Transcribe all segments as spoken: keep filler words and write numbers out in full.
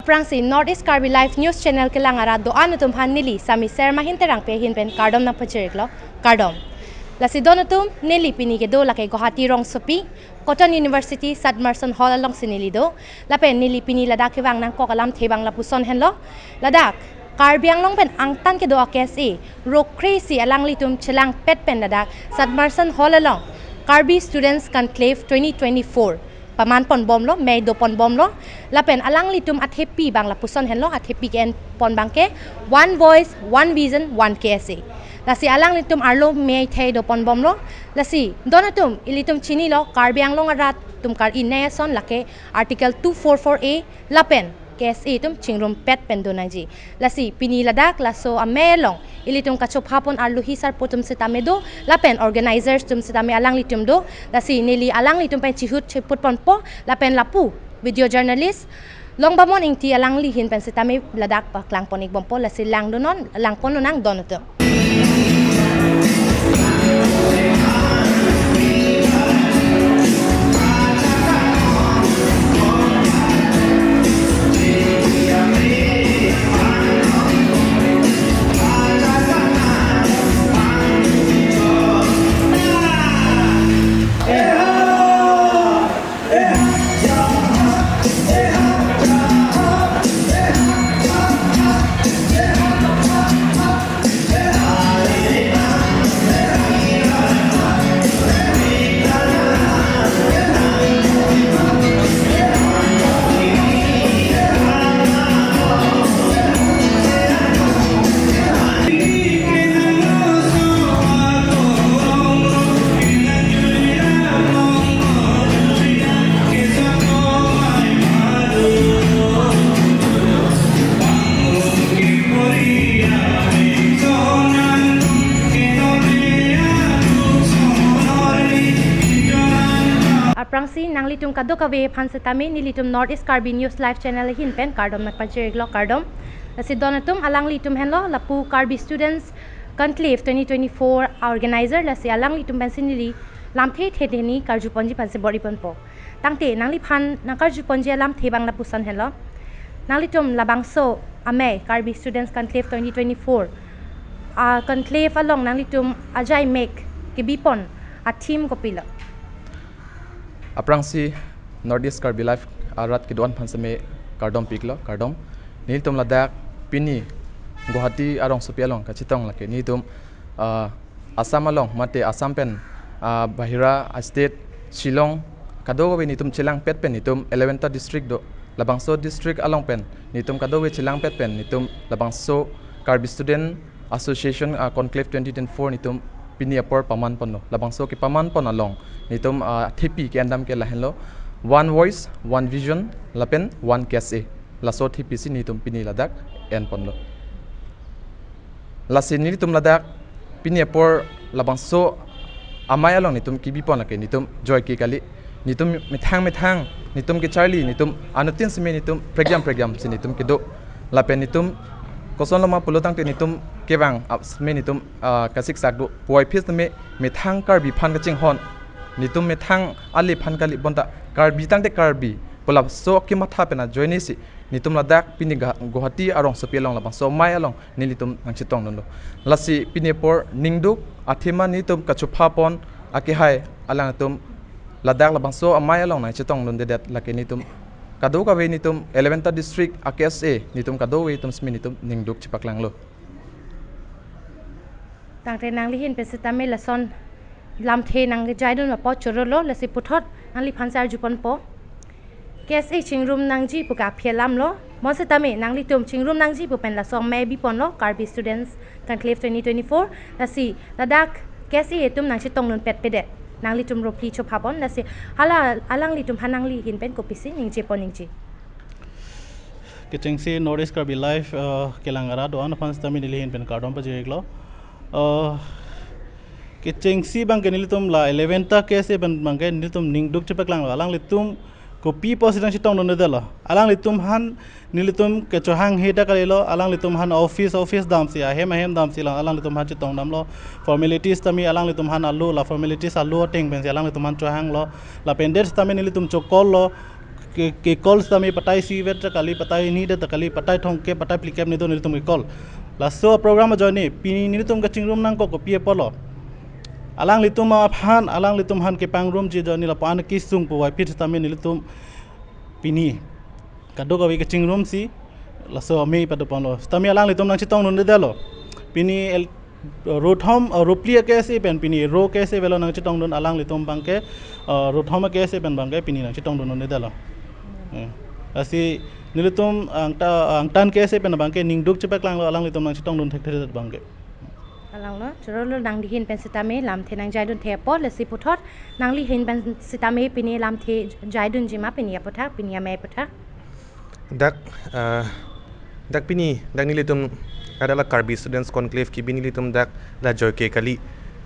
Aphrangsi North East Karbi Live News Channel kelang arat do-an atum aphan neli Sami Sermahin Terangpi ahin pen kardom nangpachiriklo, kardom. Lasi don atum, neli pini kedo lake Guwahati rongsopi, Cotton University Sadmarson Hall alongsi neli do. Lapen neli pini ladak kevang nangkok alamthe abang lapuson henlo. Ladak Karbi Anglong pen angtan kedo a-K S A rokre isi alanglitum chelangpet pen ladak Sadmarson Hall along Karbi Students Conclave twenty twenty-four paman ponbomlo, mei do ponbomlo. Lapen alanglitum athepi abang lapuson henlo, athepi ke-en pon abangke One Voice, One Vision, One K S A. Lasi alanglitum arlo mei thei do ponbomlo. Lasi don atum, ilitum chinilo, Karbi Anglong arat atum kar-i nei ason lake Article two four four A lapen K S A atum chingrumpet pen do nangji. Lasi pini ladak laso amei along ilitum kachopha pon arlohi sarpo atum sitame do, lapen organizers atum sitame alanglitum do. Lasi neli alanglitum pen chihut cheput ponpo, lapen lapu video journalist Longbamon Ingti alangli ahin pen sitame ladak paklang pon-ik bompo. Lasi langdunnon, lang ponnang don atum. Aphrangsi nanglitum kadokave aphan sitame nelitum North East Karbi News Live Channel ahin pen kardom nangpachiriklo, kardom. Lasi don atum, alanglitum henlo lapu Karbi Students Conclave twenty twenty-four organizer, lasi alanglitum pensi neli lamthe the the ni karju ponji aphansi bor-i ponpo. Tangte nangliphan nangkarju ponji alamthe abang lapuson henlo. Nanglitum labangso amei Karbi Students Conclave twenty twenty-four a-conclave along nanglitum ajai mek kebi pon a-theme kopilo? Aphrangsi North East Karbi Live arat kedo-an aphan sitame kardom piklo, kardom. Nelitum ladak pini Guwahati arongsopi along kachetong lake nelitum, ah, Assam along, mate Assam pen, ah, bahira a-state, Shillong, kadokave nelitum chelangpet pen nelitum eleven ta district do. Labangso district along pen nelitum kadokave chelangpet pen nelitum labangso Karbi Student Association, ah, Conclave twenty twenty-four nelitum pini apor paman ponlo. Labangso kepaman pon along nelitum, ah, thepi ke-endam ke lahenlo: One Voice, One Vision, lapen One K S A. Laso thepi si nelitum pini ladak en ponlo. Lasi nelitum ladak pini apor labangso amei along nelitum kebi pon lake nelitum joike kali. Nelitum methang methang nelitum kecharli, nelitum anuttin sitame nelitum prekjam prekjam si nelitum kedo. Lapen nelitum kosonloma pulo tangte nelitum kevang ap sitame nelitum, ah, kasiksak do. Puvoiphit sitame methang Karbi aphan kachinghon, nelitum methang ale aphan kali, bonta Karbi tangte Karbi pu laso kematha pen ajoine si nelitum ladak pini Ga-, Guwahati arongsopi along labangso amei along nelitum nangchetongdunlo. Lasi pini apor ningduk athema nelitum kachopha pon akehai alangtum ladak labangso amei along nangchetongdundedet lake nelitum kadokave nelitum eleven ta district a-K S A nelitum kadokave atum sitame nelitum ningduk chepaklanglo. Tangte nangli ahin pen sitame lason lamthe nangkejaidun apot chorolo, lasi puthot nangliphan si arju ponpo. K S A chingrum nangji pu ke aphi alamlo. Bonsitame nanglitum chingrum nangji pu pen laso amei bi ponlo, Karbi Students Conclave twenty twenty-four. Lasi ladak K S A atum nangchetongdunpetpedet, nanglitum ro phli chopha pon. Lasi hala alanglitum aphan nangli ahin pen kopisi ningje pon ningje? Kechengsi North East Karbi Live, uh, kelang arat do-an aphan sitame neli ahin pen kardom pajiriklo. Uh, kechengsi abangke nelitum la eleven ta K S A pen abangke nelitum ningduk chepaklanglo. Alanglitum kopi apotsi nangchetongdundetlo? Alanglitum aphan nelitum kechohanghe ta kalilo, alanglitum aphan office office damsi, ahem ahem damsi lang alanglitum aphan chetongdamlo. Formalities tame alanglitum aphan alo, la formalities alo ateng pensi alanglitum aphan chohanglo. Lapen det sitame nelitum chokollo. ke, ke call sitame patai isi vet ta kali, patai hini det ta kali, patai thomkep, patai phlikep ni do nelitum ke call. Laso program ajoine pini nelitum kachingrum nangkok kopi apotlo. Alanglitum aphan, alanglitum aphan kepangrumji ajoine lapu-an kesung pu wai phit sitame nelitum pini kadokave kachingrum si laso amei padoponlo. Sitame alanglitum nangchetongdundedetlo. Pini el, rothom, uh, ropli a-K S A pen pini ro K S A avelo nangchetongdun alanglitum abangke, uh, rothom a-K S A pen abangke pini nangchetongdundunde detlo. Eh, lasi nelitum angta, angtan K S A pen abangke ningduk chepaklanglo alanglitum nangchetongdun thekthedet abangke. Alanglo, chorolo nangli ahin pen sitame lamthe nangjaidun thek apot, lasi puthot nangli ahin pen sitame pini lamthe jaidunji ma pini aputhak, pini amei aputhak. Dak, ah, dak pini, dak nelitum, dak la Karbi Students Conclave kebi nelitum dak la joike kali.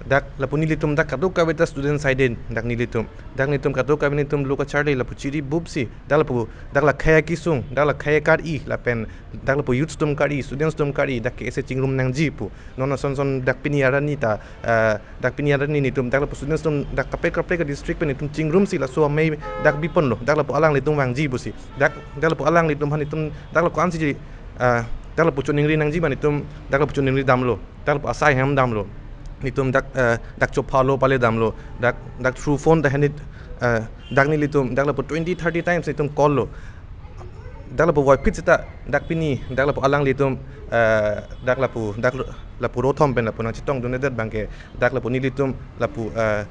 Dak lapu nelitum dak kadokave ta student side dak nelitum. Dak nelitum kadokave nelitum lo kacharli lapu chiri bup si. Dak lapu, dak la khei akesung, dak la khei akari lapen dak lapu youths atum kari, students atum kari, dak K S A chingrum nangji pu. Non ason son dak pini arni ta, eh, dak pini arni nelitum dak lapu students atum dak kaprek kaprek a-district pen nelitum chingrum si laso amei dak biponlo, dak lapu alanglitum vangji pusi. Dak, dak lapu alanglitum aphan nelitum dak lapu ansi, eh, dak lapu choningri nangji ma nelitum dak lapu choningri damlo, dak lapu asai hem damlo. Nelitum dak, eh, dak chophalo pale damlo, dak, dak through phone ta henit, eh, dak nelitum dak lapu twenty thirty times nelitum call lo. Dak lapu wai phit sita, dak pini, dak lapu alanglitum, eh, dak lapu, dak lapu rothom pen lapu nangchetongdundedet abangke, dak lapu nelitum lapu, eh,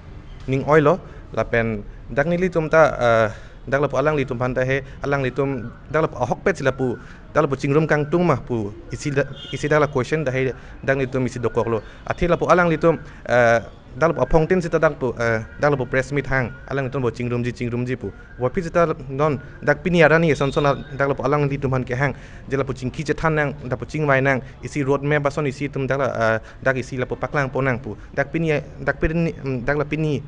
ning oilo, lapen dak nelitum ta, eh, dak lapu alanglitum aphan ta he, alanglitum, dak lapu ahokpet si lapu, dak lapu chingrum kangtung ma pu, isi da, isi dak la question ta he, dak nelitum isi dokoklo. Athe lapu alanglitum, eh, dak lapu aphongtin sita dak lapu, eh, dak lapu press meet hang, alanglitum bo chingrumji, chingrumji pu. Wai phit sita non, dak pini arni ason son dak lapu alanglitum aphan kehang. Je lapu chingki chethan nang, dak lapu chingvai nang, isi road map ason isi atum dak la, eh, dak isi lapu paklangpon nang pu. Dak pini, dak pini, mm, dak la pini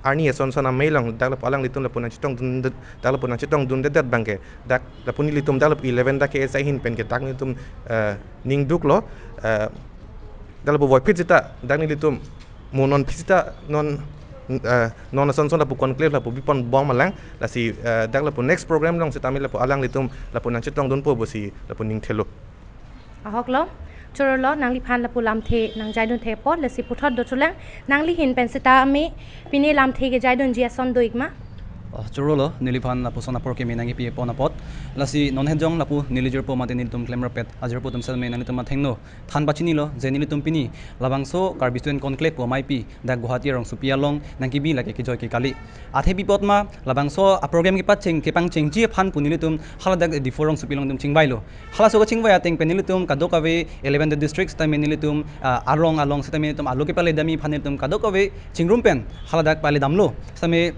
arni ason son amei along, dak lapu alanglitum lapu nangchetongdun, dak lapu nangchetongdundedet abangke. Dak lapu nelitum dak lapu eleven dak K S A ahin pen ke dak nelitum, eh, ningduklo, eh, dak lapu wai phit sita, dak nelitum mo non phit sita non, eh, non ason son lapu conclave lapu biponbom alang, lasi, eh, dak lapu next program along sitame lapu alanglitum lapu nangchetongdunpo pusi lapu ningthelo. Ahoklo, chorolo, nangliphan lapu lamthe nangjaidun thek apot, lasi puthot dothulang, nangli ahin pen sitame pini lamthe kejaidunji ason do-ik ma? Ah, chorolo, neliphan lapuson apor keme nangkepi pon apot. Lasi non het jong lapu neli jirpo mate nelitum klemrapet ajirpo atum sitame nanglitum athengno than pachinilo, je nelitum pini labangso Karbi Student Conclave pu ameipi dak Guwahati arongsopi along nangkebi lake kejoike kali. Athe pi apot ma labangso a-program kepacheng kepangchengji aphan pu nelitum haladak Diphu arongsopi along nelitum chingvailo. Halaso kachingvai ateng pen nelitum kadokave eleven district sitame nelitum, ah, arong along sitame nelitum alo kepaledamji aphan nelitum kadokave chingrum pen haladak paledamlo. Sitame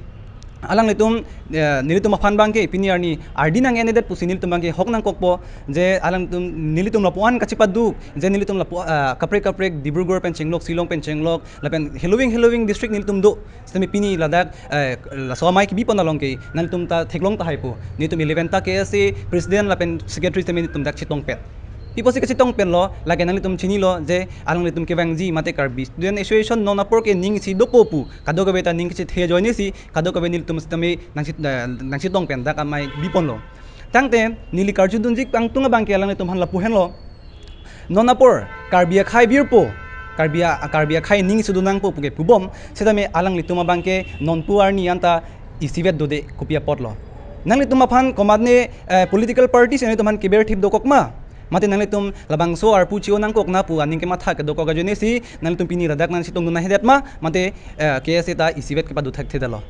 alanglitum, eh, nelitum aphan abangke pini arni ardi nang-endet pusi nelitum abangke hok nangkokpo, je alanglitum nelitum lapu-an kachepaduk, je nelitum lapu, ah, kaprek kaprek Dibrugarh pen chenglok, Shillong pen chenglok, lapen heloving heloving district nelitum do. Sitame pini ladak, eh, laso amei kebipon along ke nanglitum ta theklong tahai pu. Nelitum eleven ta K S A president lapen secretary sitame nelitum dak chetongpet. Pi apotsi kachetongpetlo, lake nanglitum chinilo je alanglitum kevangji mate Karbi Student Association non apor ke ning isi dopo pu kadokave ta ning kachethe ajoine si kadokave nelitum sitame nangchet-, eh, nangchetong pen dak amei biponlo. Tangte neli karjudunji kangtung abangke alanglitum aphan lapu henlo. Non apor Karbi akhei birpo, Karbi a-, Karbi akhei ning isi donangpo puke pubom, sitame alanglitum abangke nonpu arni anta isivet dode kopi apotlo. Nanglitum aphan komatne, eh, political parties nanglitum aphan keber thip dokok ma? Mate nanglitum labangso arpu chi-o nangkok na pu aning kematha kedokok ajoine si nanglitum pini ladak nangchetongdun nanghedet ma? Mate, eh, K S A ta isivet kepado thekthedetlo.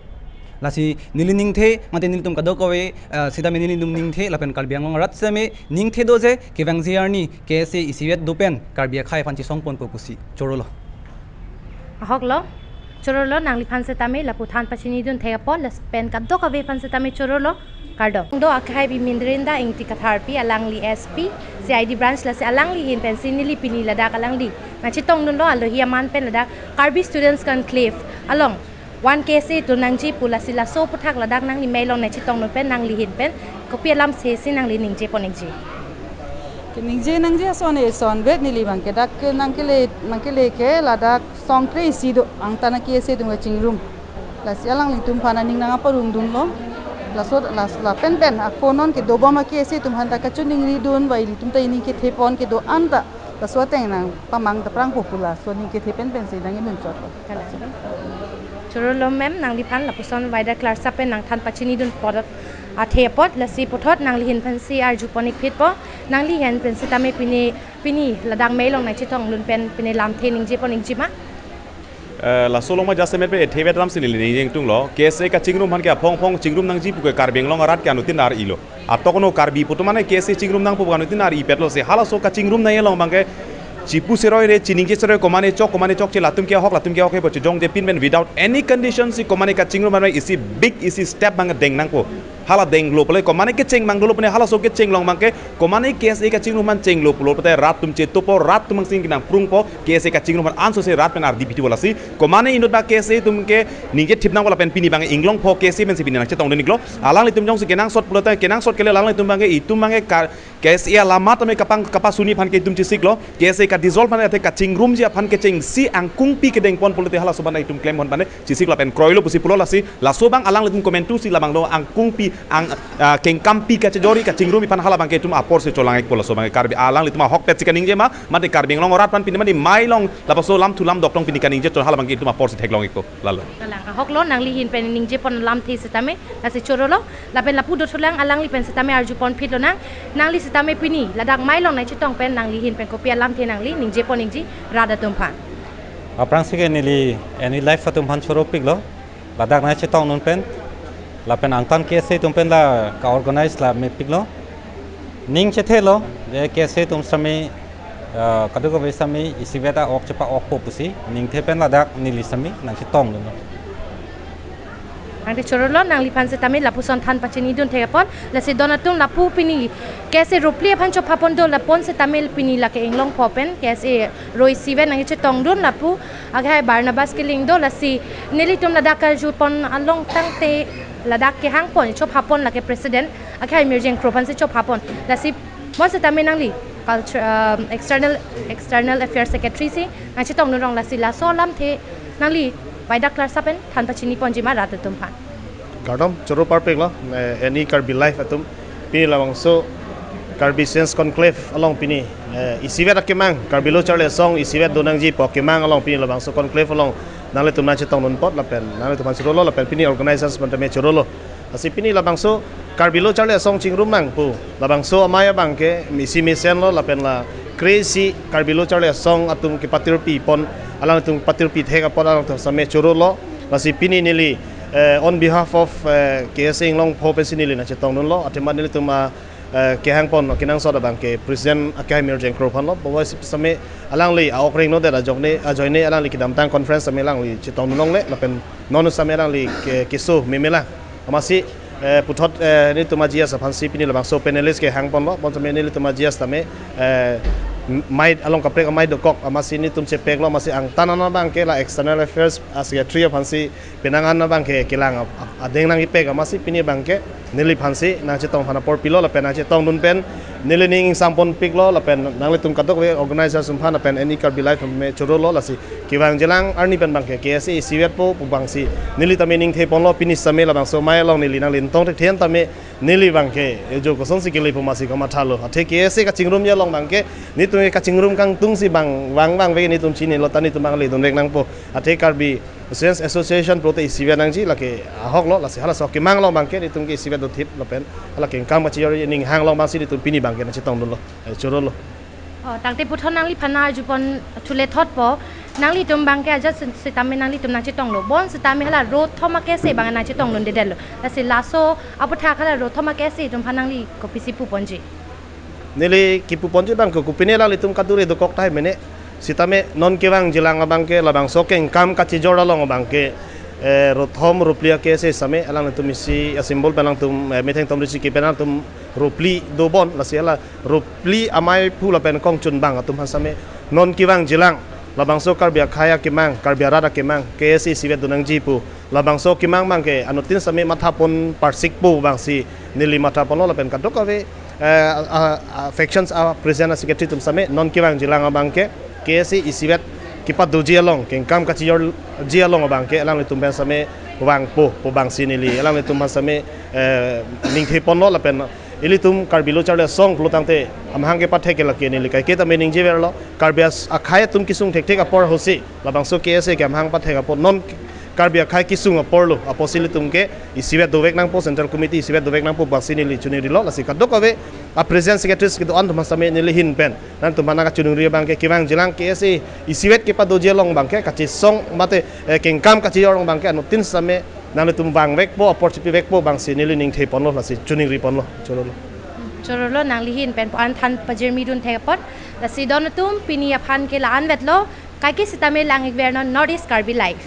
Lasi neli ningthe, mate nelitum kadokave, eh, sitame nelitum ningthe, lapen Karbi Anglong arat sitame ningthe do je, kevangji arni K S A isivet do pen Karbi akhei aphan chesongponpo pusi. Chorolo. Ahoklo, chorolo nangliphan sitame lapu than pachinidun thek apot, lapen kadokave aphan sitame chorolo, kardom. Do akhei bi Mindrinda Ingti Katharpi, alangli S P, C I D branch, lasi alangli ahin pensi neli pini ladak alangli nangchetongdunlo alohi aman pen ladak Karbi Students Conclave along one K S A do nangji pu, lasi laso aputhak ladak nangli mei along nangchetongdun pen nangli ahin pen kopi alam sesi nangli ningjeponikji? Keningje nangji ason eson vet, neli abangke dak ke nangkele, nangkele ke ladak song kre-isi do, angtan a-K S A atum kachingrum. Lasi alanglitum aphan aning nangparongdunlo. Laso las lapen pen ako non kedobom a-K S A atum aphan ta kachiningri dun, ba ilitum ta ining kethe pon kedo-an ta laso ateng nangpamang ta prang po pu laso aning kethe pen pensi nangkemun chot. Chorolo ma'am, nangliphan lapuson vaida klarsa pen nangthan pachini dun apot athe apot, lasi puthot nanglihin pensi arju pon-ik phit po, nangli ahin pen sitame pini pini ladak mei along nangchetong dun pen pini lamthe ningje pon-ikji ma? Eh, laso along ma just a minute pen ethe vet ram si neli ningje ingtunglo. K S A kachingrum aphan ke aphong aphong chingrum nangji pu ke Karbi Anglong arat ke anuttin ar-ilo. Atok no Karbi pu atum mane K S A chingrum nangpo pu anuttin ar-ipetlo, si halaso kachingrum nangji along abang ke chipu seroi re, chiningje seroi, komane chok, komane chokche, latum ke ahok, latum ke ahok he bo chejongje pin pen without any condition si komane kachingrum aphan isi big isi step abang deng nangpo. Hala denglo pule komane kecheng abang dolo pune halaso kecheng along abang ke komane K S A kachingrum aphan chenglo pulo pute rat atum chetupo, rat atum angsing kenangprungpo, K S A kachingrum aphan anso se rat pen ardi pithu lasi. Komane inut ba K S A atum ke ningje thip nangpo lapen pini abang inglongpo K S A pensi pini nangchetong dun-iklo. Alanglitum jongsi kenangsot pulote kenangsot kele, alanglitum abang ke itum abang ke kar K S A alama tame kapang kapasuni aphan ke itum chesiklo. K S A kadissolve aphan athe kachingrumji aphan kechengsi angkungpi kedeng pon pulote halaso abang itum klem pon pane chesik lapen kroilo pusi pulo, lasi laso abang alanglitum komantu si labang do angkungpi ang, ah, kengkampi kachejori kachingrum aphan hala abang ke itum apor si cholang-ikpo, laso abang ke Karbi alanglitum ahokpet si kaningje ma, mate Karbi Anglong arat aphan pini mane mei along lapuson lamthu lamdok along pini kaningje chot hala abang ke itum apor si theklong-ikpo. Lalo. Kalang, ahoklo, nangli ahin pen ningje pon lamthe sitame, lasi chorolo, lapen lapu dothulang alangli pen sitame arju pon phit lonang, nangli sitame pini ladak mei along nangchetong pen nangli ahin pen kopi alamthe nangli ningje pon-ikji rat atum aphan? Aphrangsi ke neli N V Live atum aphan choropiklo, ladak nangchetong dun pen, lapen angtan K S A atum pen la ka-organize la mepiklo. Ning chethelo, je K S A atum sitame, eh, kadokave sitame isivet a-ok chepa-okpo pusi ningthe pen ladak neli sitame nangchetong dunlo. Nangte chorolo, nangliphan sitame lapuson than pachini dun thek apot, lasi don atum lapu pini K S A ropli aphan chopha pon do lapu-an sitame pini lake inglongpo pen K S A ro isivet nangchetong dun lapu akhai Barnabas Killing do, lasi nelitum ladak karju pon along tangte ladak kehang pon chopha pon lake president akhai Mirjeng Kro aphansi chopha pon, lasi bonsitame nangli culture, um, external, external affairs secretary si nangchetong dun rong, lasi laso alamthe nangli vaida klarsa pen than pachini ponji ma rat atum aphan? Kardom, choro parpiklo, eh, N V Karbi Live atum. Pini labangso Karbi Students Conclave along pini, eh, isivet akemang, Karbi Lo Charli Asong isivet donangji pu akemang along pini labangso conclave along nanglitum nangchetong dun apot lapen nanglitum aphan chorolo lapen pini organizers aphan tame chorolo. Lasi pini labangso Karbi Lo Charli Asong chingrum nang pu labangso amei abang ke isi mesenlo lapen la kre-isi Karbi Lo Charli Asong atum kepatirpi pon, alangtum patirpi thek apot alangtum sitame chorolo. Lasi pini neli, eh, on behalf of, eh, K S A inglongpo pensi neli nangchetong dunlo. Athema nelitum a, eh, kehang pon kenangsot abang ke president akhai Mirjeng Kro aphanlo. Bo sitame alangli a-ok ring no det ajoine, ajoine alangli kedamtang conference sitame alangli chetong dun longle lapen non sitame alangli ke, keso memelang. Amatsi, eh, puthot, eh, nelitum a-G S aphansi pini labangso panelist kehang ponlo, bonsitame nelitum a-G S tame, eh, mei along kaprek amei dokok, amatsi nelitum chepeklo, amatsi angtan an abang ke la external affairs a-secretary aphansi penang an abang ke kelang a, a, adeng nangkepek, amatsi pini abang ke neliphansi nangchetong aphan apor pilo lapen nangchetong dun pen neli ning ingsam ponpiklo lapen nanglitum kadokave organizers atum aphan lapen N V Karbi Live me chorolo, lasi kevang jelang arni pen abang ke K S A isivetpo pu abangsi neli tame ningthe ponlo, pini sitame labangso mei along neli nangli ingtong thekthe an tame neli abang ke ejo kosonsi kele pu amatsi kamathalo. Athe K S A kachingrumji along abang ke nelitum ke kachingrum kangtungsi bang vang vangve nelitum chinilo, ta nelitum abang le dunvek nangpo. Athe Karbi Students Association pulote isivet nangji lake ahoklo, lasi halaso akemang along abang ke nelitum ke isivet dothip lapen hala kengkam kachejor aning hang along abangsi nelitum pini abang ke nangchetong dunlo. Eh, chorolo. Oh, tangte puthot nangliphan arju pon thule thotpo, nanglitum abang ke ajat si-, sitame nanglitum nangchetonglo. Bonsitame hala ro thom a-K S A abang nangchetong dundedetlo. Lasi laso aputhak hala ro thom a-K S A atum aphan nangli kopisi pu ponji? Neli kipu ponji abang ke kopine alanglitum kadure dokok tahai mene. Sitame non kevang jelang abang ke labangso kengkam kachejor along abang ke, eh, ro thom ropli a-K S A sitame alanglitum isi a-symbol pen alangtum, eh, metheng tomri si kepen alangtum ropli dobom, lasi hala ropli amei phu lapen kongchun abang atum aphan sitame non kevang jelang labangso Karbi akhei akemang, Karbi arat akemang, K S A isivet donangji pu labangso akemang abang ke anuttin sitame matha pon parsikpo abangsi neli matha ponlo lapen kadokave, eh, a, a, factions a-president a-secretary atum sitame non kevang jelang abang ke K S A isivet kepadoji along, kengkam kachijorji along abangke alanglitum pen same vangpo pu abangsi neli alanglitum pen same, eh, ningthe ponlo lapen ilitum Karbi Lo Charli Asong pulo tangte amahang kepathek ke lake neli kaike tame ningjeverlo. Karbi as-, akhei atum kesung thekthek apor ahutsi labangso K S A ke amahang pathek apot non Karbi akhei kesung apor lo apotsi ilitum ke isivet dovek nangpo, Central Committee isivet dovek nangpo pu abangsi neli chiningrilo. Lasi kadokave a-president secretaries kedo-an atum pen same neli ahin pen nangtum aphan nangkachiningri abangke kevangjilang K S A isivet kepadoji along abangke kachesong mate, eh, kengkam kachijor along abangke anuttin same nanglitum vangvekpo, apor chipivekpo abangsi neli ningthe ponlo, lasi chiningri ponlo. Chorolo. Chorolo, nangli ahin pen pu-an than pajirmi dun thek apot. Lasi don atum, pini aphan ke la-an vetlo. Kaike sitame lang-ikvernon North East Karbi Live.